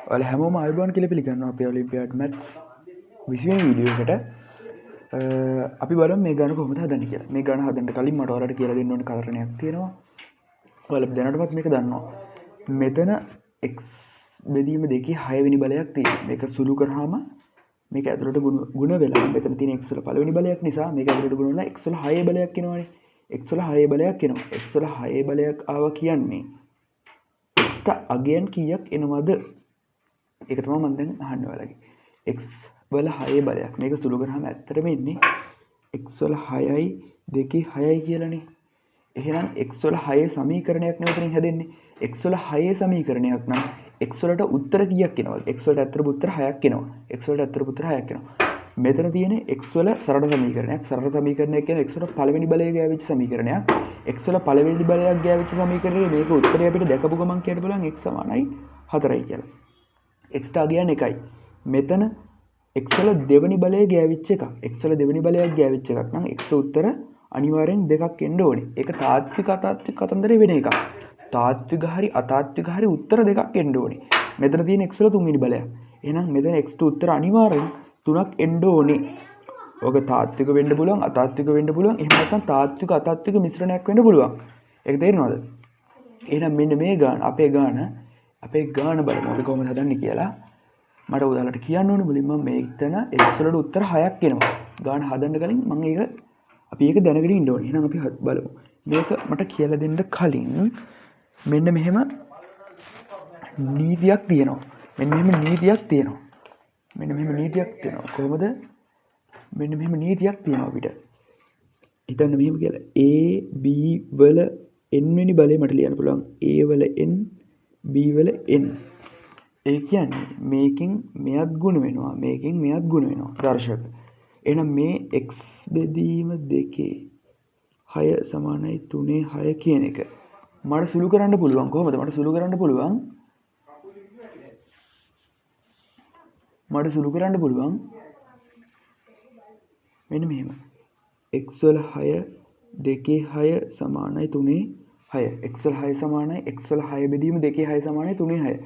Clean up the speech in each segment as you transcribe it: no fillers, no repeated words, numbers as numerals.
ඔයාලා හැමෝම ආයුබෝවන් කියලා පිළිගන්නවා අපේ ඔලිම්පියාඩ් මැත්ස් 20 වෙනි වීඩියෝ එකට. අපි බලමු මේ ගාන කොහොමද හදන්නේ කියලා. මේ ගාන හදන්න කලින් මට ඔයාලට කියලා දෙන්න ඕන කාරණයක් තියෙනවා. ඔයාලා දැනටමත් මේක දන්නවා. මෙතන x බෙදීම දෙකේ 6 වෙනි බලයක් තියෙනවා. මේක සුළු කරාම මේක ඇතුළට ගුණ වෙලා මෙතන තියෙන x වල පළවෙනි බලයක් නිසා මේක ඇතුළට ගුණ වෙලා x වල 6 බලයක් එනවනේ. x වල 6 බලයක් එනවා. x වල 6 බලයක් ආවා කියන්නේ x ට අගයන් කීයක් එනවද? ඒක තමයි මම දැන් අහන්නේ ඔයාලගෙන්. x වල 6 බලයක්. මේක සුළු කරාම ඇත්තටම එන්නේ x වල 6යි 2 6යි කියලානේ. එහෙනම් x වල 6 සමීකරණයක් නේ උතනින් හැදෙන්නේ. x වල 6 සමීකරණයක් නම් x වලට උත්තර කීයක් එනවද? x වලට ඇත්තටම උත්තර 6ක් එනවා. x වලට ඇත්තටම උත්තර 6ක් එනවා. මෙතන තියෙන x වල සරල සමීකරණයක්. සරල සමීකරණයක් කියන්නේ x වල පළවෙනි බලය ගෑවිච්ච සමීකරණයක්. x වල පළවෙනි බලයක් ගෑවිච්ච සමීකරණේ මේක උත්තරය අපිට දැකපු ගමන් කියන්න පුළුවන් x සමානයි 4යි කියලා. x ට අගයන් 1යි. මෙතන x වල දෙවෙනි බලය ගෑවිච්ච එකක්. x වල දෙවෙනි බලයක් ගෑවිච්ච එකක් නම් x උත්තර අනිවාර්යෙන් දෙකක් එන්න ඕනේ. ඒක තාත්වික අතාත්වික කතන්දරේ වෙන එකක්. තාත්වික හරි අතාත්වික හරි උත්තර දෙකක් එන්න ඕනේ. මෙතන තියෙන x වල තුන්වෙනි බලයක්. එහෙනම් මෙතන x ට උත්තර අනිවාර්යෙන් තුනක් එන්න ඕනේ. ඔක තාත්වික වෙන්න පුළුවන්, අතාත්වික වෙන්න පුළුවන්, එහෙම නැත්නම් තාත්වික අතාත්වික මිශ්‍රණයක් වෙන්න පුළුවන්. ඒක තේරෙනවද? එහෙනම් මෙන්න මේ ගාන අපේ ගාන බලමු අපි කොහොමද හදන්නේ කියලා. මට ඔයාලට කියන්න ඕනේ මුලින්ම මේතන x වලට උත්තර 6ක් එනවා. ගාන හදන්න කලින් මම අපි ඒක දැනගෙන ඉන්න ඕනේ. එහෙනම් අපි බලමු. මේක මට කියලා දෙන්න කලින් මෙන්න මෙහෙම නීතියක් තියෙනවා. මෙන්න මෙහෙම නීතියක් තියෙනවා. මෙන්න මෙහෙම නීතියක් තියෙනවා. කොහොමද? මෙන්න මෙහෙම නීතියක් තියෙනවා අපිට. හිතන්න මෙහෙම කියලා. A B වල n වෙනි බලය මට ලියන්න පුළුවන්. A වල n, B වල n. ඒ කියන්නේ මේකෙන් මෙයත් ගුණ වෙනවා, මේකෙන් මෙයත් ගුණ වෙනවා දර්ශක. එහෙනම් මේ x බෙදීම දෙකේ 6 සමානයි තුනේ 6 කියන එක මට සුළු කරන්න පුළුවන්. කොහොමද? මට සුළු කරන්න පුළුවන්. මට සුළු කරන්න පුළුවන් මෙන්න මෙහෙම. x වල 6 දෙකේ 6 සමානයි තුනේ 6. x වල 6 සමානයි x වල 6 බෙදීම දෙකේ 6 සමානයි තුනේ 6.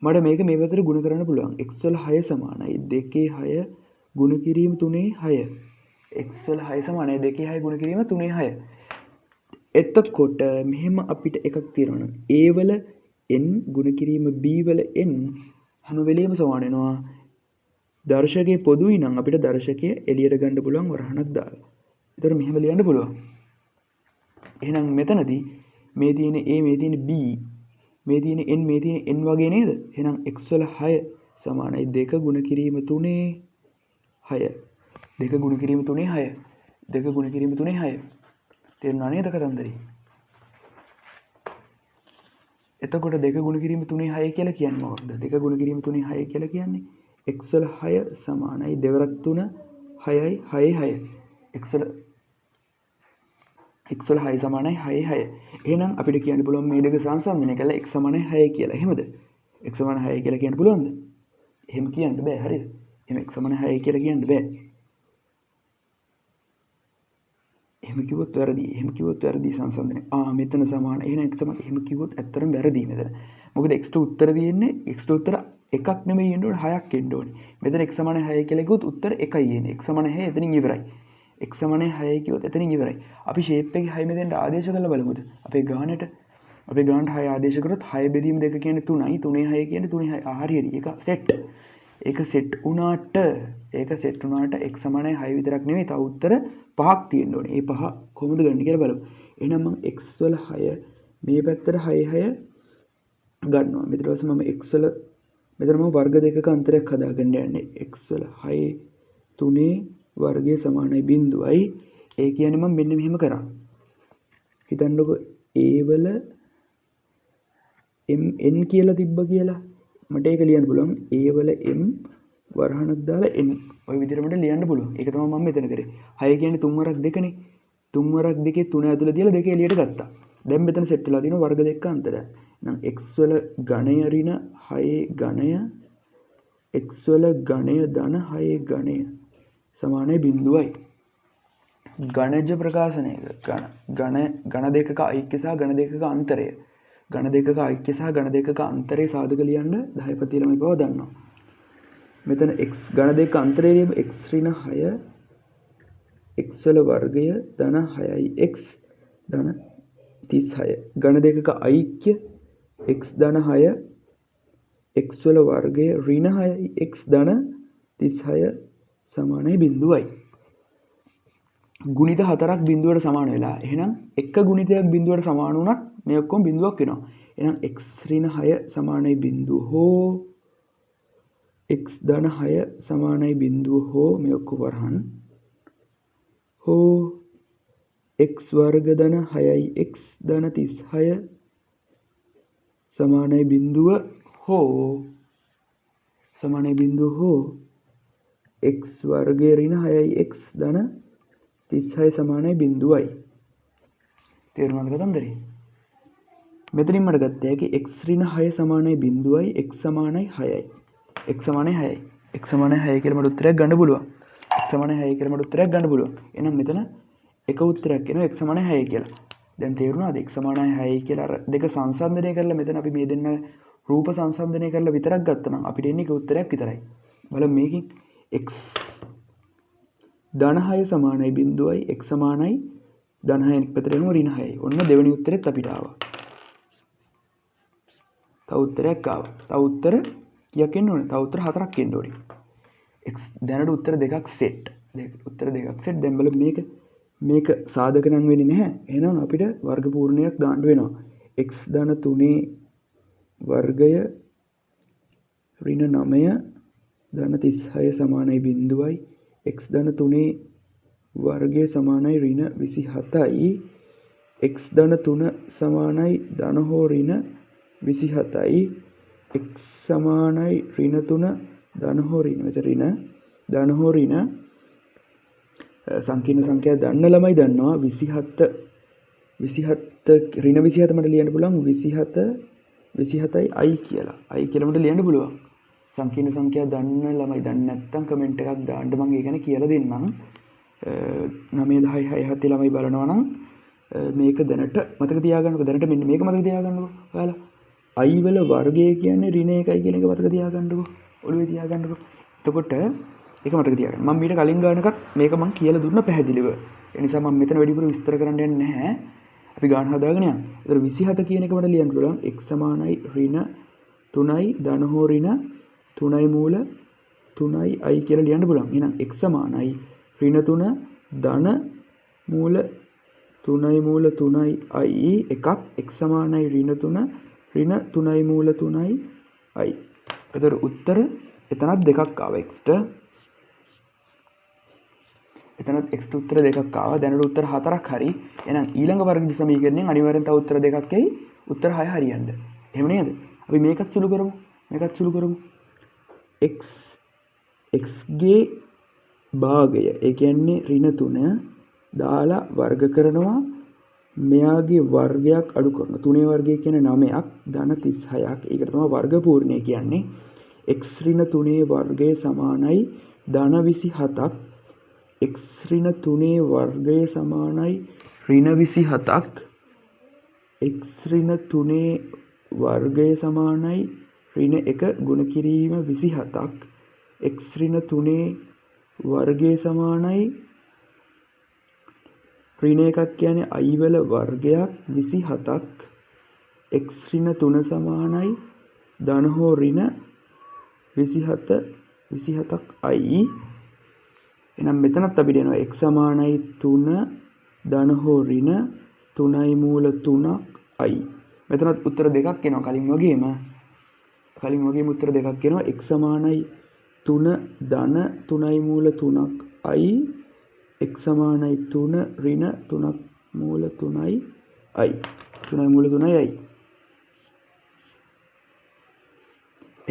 මට මේක මේ පැත්තට ගුණ කරන්න පුළුවන්. x වල 6 සමානයි දෙකේ 6 ගුණ කිරීම තුනේ 6. x වල 6 සමානයි දෙකේ 6 ගුණ කිරීම තුනේ 6. එතකොට මෙහෙම අපිට එකක් තියෙනවා නම් A වල n ගුණ කිරීම B වල n හැම වෙලෙම සමාන වෙනවා. දර්ශකයේ පොදුයි නම් අපිට දර්ශකය එළියට ගන්න පුළුවන් වරහණක් දාලා. ඒතර මෙහෙම ලියන්න පුළුවන්. එහෙනම් මෙතනදී මේ තියෙන A, මේ තියෙන B, මේ තියෙන n, මේ තියෙන n වගේ නේද? එහෙනම් x වල 6 සමානයි දෙක ගුණ කිරීම තුනේ 6. දෙක ගුණ කිරීම තුනේ 6. දෙක ගුණ කිරීම තුනේ 6. තේරුණා නේද කතන්දරේ? එතකොට දෙක ගුණ කිරීම තුනේ 6 කියලා කියන්නේ මොකක්ද? දෙක ගුණ කිරීම තුනේ 6 කියලා කියන්නේ x වල 6 සමානයි දෙවරක් තුන 6යි 6 6. X වල 6 සමානයි 6 6. එහෙනම් අපිට කියන්න පුළුවන් මේ දෙක සංසන්දනය කළා x සමානයි 6 කියලා. එහෙමද? x සමානයි 6 කියලා කියන්න පුළුවන්ද? එහෙම කියන්න බෑ. හරිද? එහෙම x සමානයි 6 කියලා කියන්න බෑ. එහෙම කිව්වොත් වැරදි. එහෙම කිව්වොත් වැරදි සංසන්දනය. මෙතන සමාන. එහෙනම් x සමාන. එහෙම කිව්වොත් ඇත්තටම වැරදි මෙතන. මොකද x ට උත්තර තියෙන්නේ x ට උත්තර එකක් නෙමෙයි එන්න ඕනේ, 6ක් එන්න ඕනේ. මෙතන x සමානයි 6 කියලා කිව්වොත් උත්තර 1යි එන්නේ. x සමානයි 6 එතනින් ඉවරයි. x සමානයි 6 කිව්වොත් එතනින් ඉවරයි. අපි ෂේප් එකේ 6 මෙතෙන්ට ආදේශ කරලා බලමුද? අපේ ගානට 6 ආදේශ කරොත් 6 බෙදීම දෙක කියන්නේ 3යි, තුනේ 6 කියන්නේ තුනේ 6. හරි හරි. ඒක සෙට්. ඒක සෙට් වුණාට, ඒක සෙට් වුණාට x සමානයි 6 විතරක් නෙමෙයි, තව උත්තර පහක් තියෙන්න ඕනේ. ඒ පහ කොහොමද ගන්න කියලා බලමු. එහෙනම් මම x වල 6 මේ පැත්තට 6 6 ගන්නවා. මෙතන පස්සේ මම x වල මෙතන මම වර්ග දෙකක අන්තරයක් හදාගන්න යන්නේ. x වල 6 තුනේ වර්ගය සමානයි බිංදුවයි. ඒ කියන්නේ මම මෙන්න මෙහෙම කරා. හිතන්නකෝ a වල m n කියලා තිබ්බ කියලා. මට ඒක ලියන්න පුළුවන්. a වල m වරහණක් දාලා n ඔය විදිහට මට ලියන්න පුළුවන්. ඒක තමයි මම මෙතන කරේ. 6 කියන්නේ තුන් වරක් දෙකනේ. තුන් වරක් දෙකේ තුන ඇතුළේ තියලා දෙක එළියට ගත්තා. දැන් මෙතන සෙට් වෙලා තියෙනවා වර්ග දෙකක අන්තරය. එහෙනම් x වල ඝණය ඍණ 6 ඝණය x වල ඝණය ධන 6 ඝණය සමානයි බිංදුවයි. ඝනජ ප්‍රකාශනයක ඝන දෙකක ඓක්‍ය සහ ඝන දෙකක අන්තරය. ඝන දෙකක ඓක්‍ය සහ ඝන දෙකක අන්තරයේ සාධක ලියන්න 10 පතිය ළමයි පවා දන්නවා. මෙතන x ඝන දෙක අන්තරය ලියමු. x ඍණ 6 x වල වර්ගය ධන 6යි x ධන 36. ඝන දෙකක ඓක්‍ය x ධන 6 x වල වර්ගය ඍණ 6යි x ධන 36 සමානයි බිඳුවයි. ගුණිත හතරක් බිඳුවට සමාන වෙලා. එහෙනම් එක ගුණිතයක් බිඳුවට සමාන වුණත් මේ ඔක්කොම බිඳුවක් වෙනවා. එහෙනම් x ඍණ 6 සමානයි බිඳුව හෝ x ධන 6 සමානයි බිඳුව හෝ මේ ඔක්කොම වරහන් හෝ x වර්ග ධන 6යි x ධන 36 සමානයි බිඳුව හෝ සමානයි බිඳුව හෝ x වර්ගය ඍණ 6යි x ධන 36 සමානයි බිඳුවයි. තේරුණාද කතන්දරේ? මෙතනින් මට ගත්ත හැකි x ඍණ 6 සමානයි බිඳුවයි x සමානයි 6යි. x සමානයි 6යි. x සමානයි 6 කියලා මට උත්තරයක් ගන්න පුළුවන්. x සමානයි 6 කියලා මට උත්තරයක් ගන්න පුළුවන්. එහෙනම් මෙතන එක උත්තරයක් එනවා x සමානයි 6 කියලා. දැන් තේරුණාද x සමානයි 6 කියලා අර දෙක සංසන්දනය කරලා මෙතන අපි මේ දෙන්න රූප සංසන්දනය කරලා විතරක් ගත්තා නම් අපිට එන්නේ එක උත්තරයක් විතරයි. බලමු මේකෙන් x ධන 6 සමානයි බිඳුවයි x සමානයි ධන 6 එක් පැත්තට එනවා ඍණ 6යි. ඔන්න දෙවෙනි උත්තරෙත් අපිට ආවා. තව උත්තරයක් ආවා. තව උත්තර කීයක් එන්න ඕනේ? තව උත්තර හතරක් එන්න ඕනේ. x දැනට උත්තර දෙකක් සෙට්. උත්තර දෙකක් සෙට්. දැන් බලමු මේක සාධක නම් වෙන්නේ නැහැ. එහෙනම් අපිට වර්ග පූර්ණයක් දාන්න වෙනවා. x ධන 3 වර්ගය ඍණ 9 ධන 36 සමානයි බිඳුවයි. x ධන 3 වර්ගය සමානයි ඍණ 27යි. x ධන 3 සමානයි ධන හෝ ඍණ 27යි. x සමානයි ඍණ 3 ධන හෝ ඍණ මෙතන ඍණ ධන හෝ ඍණ සංකීර්ණ සංඛ්‍යා දන්න ළමයි දන්නවා 27 27 ඍණ 27 මට ලියන්න පුළුවන් 27 27යි i කියලා. i කියලා මට ලියන්න පුළුවන්. සංකීර්ණ සංඛ්‍යා දන්න ළමයි දන්නේ නැත්නම් කමෙන්ට් එකක් දාන්න මම ඒ ගැන කියලා දෙන්නම්. 9 10 6 7 ළමයි බලනවා නම් මේක දැනට මතක තියාගන්නකෝ. දැනට මෙන්න මේක මතක තියාගන්නකෝ ඔයාලා. i වල වර්ගය කියන්නේ ඍණ 1යි කියන එක මතක තියාගන්නකෝ. ඔළුවේ තියාගන්නකෝ. එතකොට ඒක මතක තියාගන්න. මම මීට කලින් ගානකත් මේක මං කියලා දුන්න පැහැදිලිව. ඒ නිසා මම මෙතන වැඩිපුර විස්තර කරන්න යන්නේ නැහැ. අපි ගාන හදාගෙන යමු. ඒතර 27 කියන එක මට ලියන්න පුළුවන් x සමානයි ඍණ 3යි ධන හෝ ඍණ 3යි මූල 3යි i කියලා ලියන්න පුළුවන්. එහෙනම් x සමානයි ඍණ 3 ධන මූල 3යි මූල 3යි i එකක් x සමානයි ඍණ 3 ඍණ 3යි මූල 3යි i. ඒතර උත්තර එතනත් දෙකක් ආවා x ට. එතනත් x ට උත්තර දෙකක් ආවා. දැනට උත්තර හතරක් හරි. එහෙනම් ඊළඟ වර්ග සමීකරණයෙන් අනිවාර්යෙන් තව උත්තර දෙකක් එයි. උත්තර 6 හරියන්න. එහෙම නේද? අපි මේකත් සුළු කරමු. මේකත් සුළු කරමු. x x ගේ භාගය ඒ කියන්නේ ඍණ 3 දාලා වර්ග කරනවා. මෙයාගේ වර්ගයක් අඩු කරනවා. 3 වර්ගය කියන්නේ 9ක් ධන 36ක්. ඒකට තමයි වර්ග පූර්ණය කියන්නේ. x ඍණ 3 වර්ගය සමානයි ධන 27ක්. x ඍණ 3 වර්ගය සමානයි ඍණ 27ක්. x ඍණ 3 වර්ගය සමානයි ඍණ 1 ගුණ කිරීම 27ක්. x ඍණ 3 වර්ගය සමානයි ඍණ 1ක් කියන්නේ i වල වර්ගයක් 27ක්. x ඍණ 3 සමානයි ධන හෝ ඍණ 27 27ක් i. එහෙනම් මෙතනත් අපිට එනවා x සමානයි 3 ධන හෝ ඍණ 3යි මූල 3ක් i. මෙතනත් උත්තර දෙකක් එනවා කලින් වගේම. කලින් වගේම උත්තර දෙකක් එනවා. x සමානයි 3 ධන 3යි මූල 3ක් i. x සමානයි 3 ඍණ 3ක් මූල 3යි i. 3යි මූල 3යි i.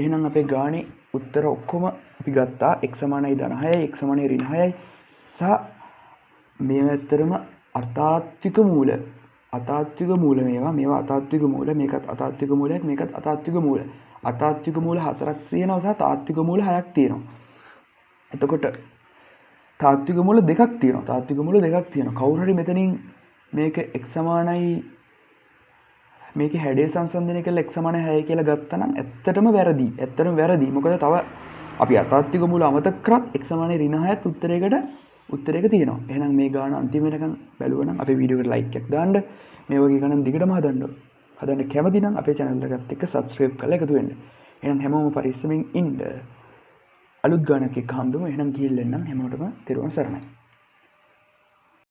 එහෙනම් අපේ ගානේ උත්තර ඔක්කොම අපි ගත්තා. x සමානයි ධන 6යි x සමානයි ඍණ 6යි සහ මේ ඇත්තටම අතාත්වික මූල. අතාත්වික මූල මේවා අතාත්වික මූල. මේකත් අතාත්වික මූලයක් මේකත් අතාත්වික මූල. අතාත්වික මූල හතරක් තියෙනවා සහ තාත්වික මූල හයක් තියෙනවා. එතකොට තාත්වික මූල දෙකක් තියෙනවා. තාත්වික මූල දෙකක් තියෙනවා. කවුරු හරි මෙතනින් මේක x සමානයි මේකේ හැඩය සංසන්දනය කරලා x සමාන 6 කියලා ගත්තා නම් ඇත්තටම වැරදි. ඇත්තටම වැරදි. මොකද තව අපි අතාත්වික මූල අමතක කරත් x සමාන ඍණ 6ත් උත්තරයක තියෙනවා. එහෙනම් මේ ගාන අන්තිම වෙනකන් බැලුවා නම් අපේ වීඩියෝ එකට ලයික් එකක් දාන්න. මේ වගේ ගණන් දිගටම හදන්න. හදන්න කැමති නම් අපේ channel එකත් එක්ක subscribe කරලා එකතු වෙන්න. එහෙනම් හැමෝම පරිස්සමෙන් ඉන්න. අලුත් ගානක් එක්ක හම්බෙමු. එහෙනම් ගිහින් එන්නම්. හැමෝටම තෙරුවන් සරණයි.